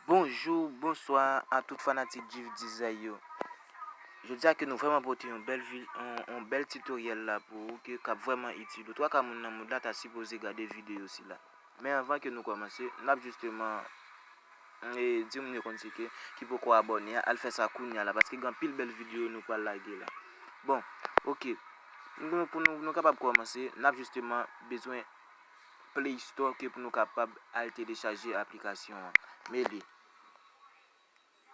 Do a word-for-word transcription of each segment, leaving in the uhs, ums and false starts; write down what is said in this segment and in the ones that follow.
Bonjou, bonswa a tout fanatik Jif Dizay yo. Jodi a ke nou vrèman pote yon bèl vi-, yon, yon bèl titoryèl la pou ou ke k ap vrèman itil ou. Twa ka moun nan mond la ta sipoze gade videyo sila. Men anvan ke nou kòmanse, n ap jisteman, e, di moun yo konn se ke ki poko abòne a, al fè sa kounye a la, paske gen anpil bèl videyo nou pral lage la. Bon, oke. Nou, pou nou, nou kapab kòmanse, n ap jisteman bezwen Play Store ke pou nou kapab al telechaje aplikasyon an. Men li.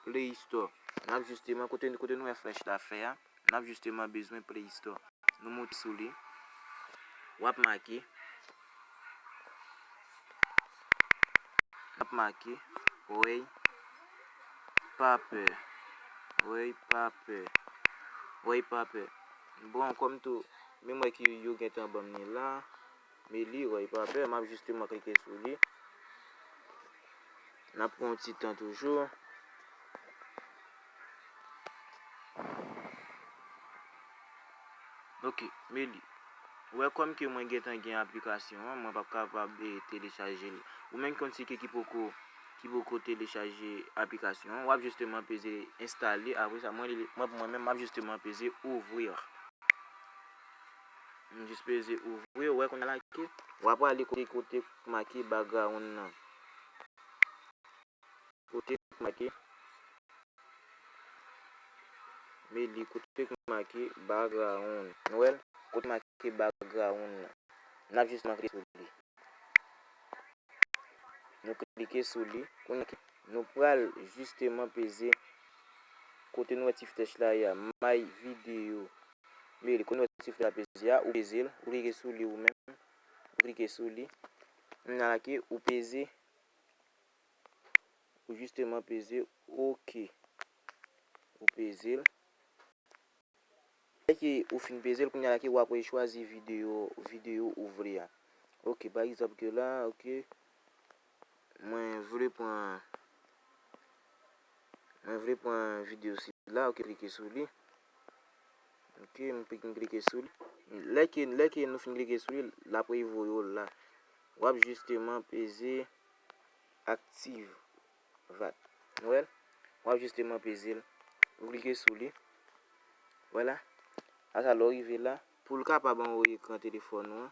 Play Store. N ap jisteman, kote, kote nou wè flèch la fè a, n ap jisteman bezwen Play Store. Nou moute sou li. W ap make. W ap make. Rèy pa pè. Rèy pa pè. Rèy pa pè. Bon, kòm tou, men mwen ki yo gentan ban m li la. Men li, rèy pa pè, m ap jisteman klike sou li. N ap pran yon ti tan toujou. Oke, men li. Ou wè kòm ke mwen gentan gen aplikasyon an, mwen p ap kapab, e, telechaje l. Ou menm ki konn se ke ki poko, ki poko telechaje aplikasyon an, w ap jisteman peze enstale. Apre sa, mwen, mwen, mwen menm, m ap jisteman peze ouvrir. M jis peze ouvrir, ou wè kounye a la ke w ap prale kote, kote k make background nan. Kote k make, men li kote k make background. Nou wè l? Kote make background nan. N ap jisteman klike sou li. Nou klike sou li. Kounye a, nou pral jisteman peze kote nou wè ti flèch la ye a, My Video. Men li, kote nou wè ti flèch la peze a, ou peze l, ou klike sou li ou menm. Ou klike sou li. Kounye a la ke ou peze Ou jisteman peze oke. Ou peze l. Lè ke ou fin peze l, kounye a la ke w ap chwazi videyo, videyo ou vle a. Oke, pa egzanp ke la, oke. Mwen vle pran, mwen vle pran videyo sila, oke, klike sou li. Oke, m klike sou li. Lè ke, lè ke nou fin klike sou li, l ap revoye w la. W ap jisteman peze ActiveVault. Nou wè l? W ap jisteman peze l. Ou klike sou li. Vwala. Asa lè w rive la, pou l kapab anwo ekran telefòn ou an,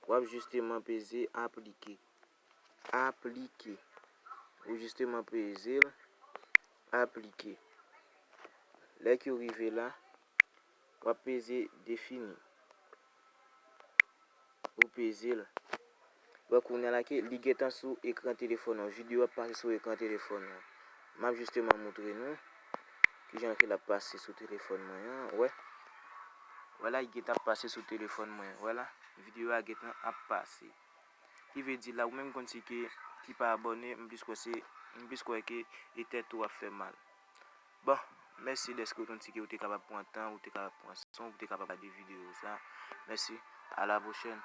w ap jisteman peze aplike. Aplike. Ou jisteman peze l, aplike. Lè ke w rive la, w ap peze defini. Ou peze l. Wè kounye a la ke li gentan sou ekran telefòn ou an. Videyo ap pase sou ekran telefòn ou an. M ap jisteman moutre nou kijan ke l ap pase sou telefòn mwen an. Wè. Wè la, li gentan ap pase sou telefòn mwen. Wè la, videyo a gentan ap pase. Ki vle di la, ou menm konn se ke ki pa abòne, m plis kwè se, m plis kwè ke e tèt ou ap fè mal. Bon, mèsi dèske ou konn se ke ou te kapab pran tan, ou te kapab pran son, ou te kapab gade videyo sa. Mèsi, à la prochaine.